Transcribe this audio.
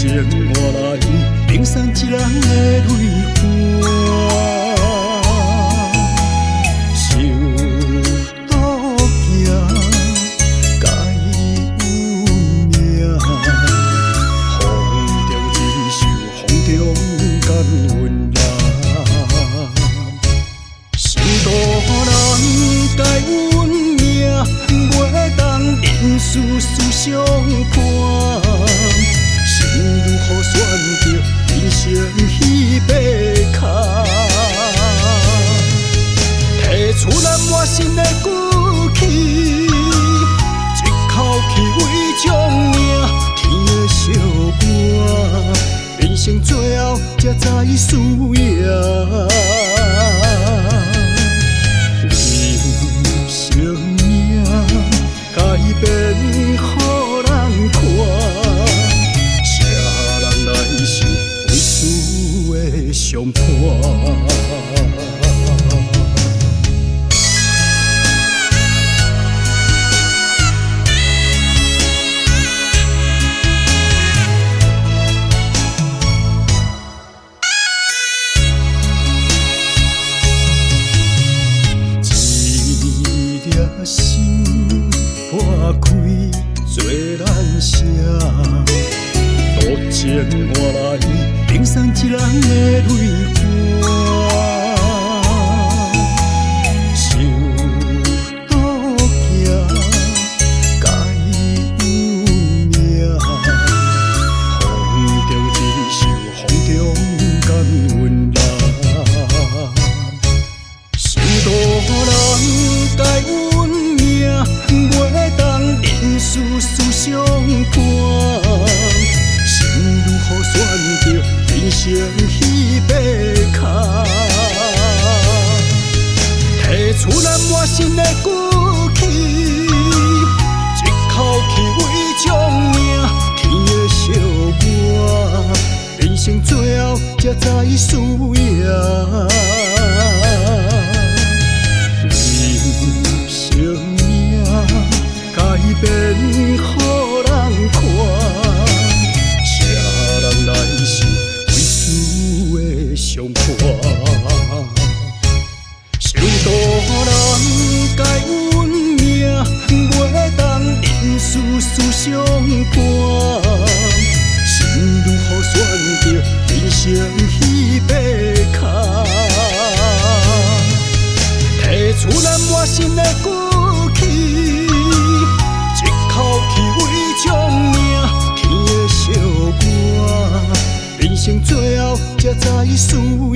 生換來冰山一人的淚汗。想倒行，改運命，風中忍受，風中甘阮人。想渡人改運命，袂當人事事相伴。心如何選擇人生彼白空？提出咱滿身的骨氣，一口氣為將命天的相伴，人生最後才知輸贏。人生命改變予人看，啥人來是為輸的相伴？一粒心破開做難舍，多情換來冰山一人的淚汗。想倒行，改運命，風中忍受，風中甘阮人。想渡人改運命，袂當人事事相伴。心如何選擇人生彼白空？提出咱滿身的骨氣，一口氣為將命天的相伴，人生最後才知輸贏。人生命改變予人看，啥人來是為輸的相伴？想渡人改運命，袂當人事事相伴。心如何選擇人生彼白空？提出咱滿身的骨氣，一口氣為將命天的相伴，人生最後才知輸贏。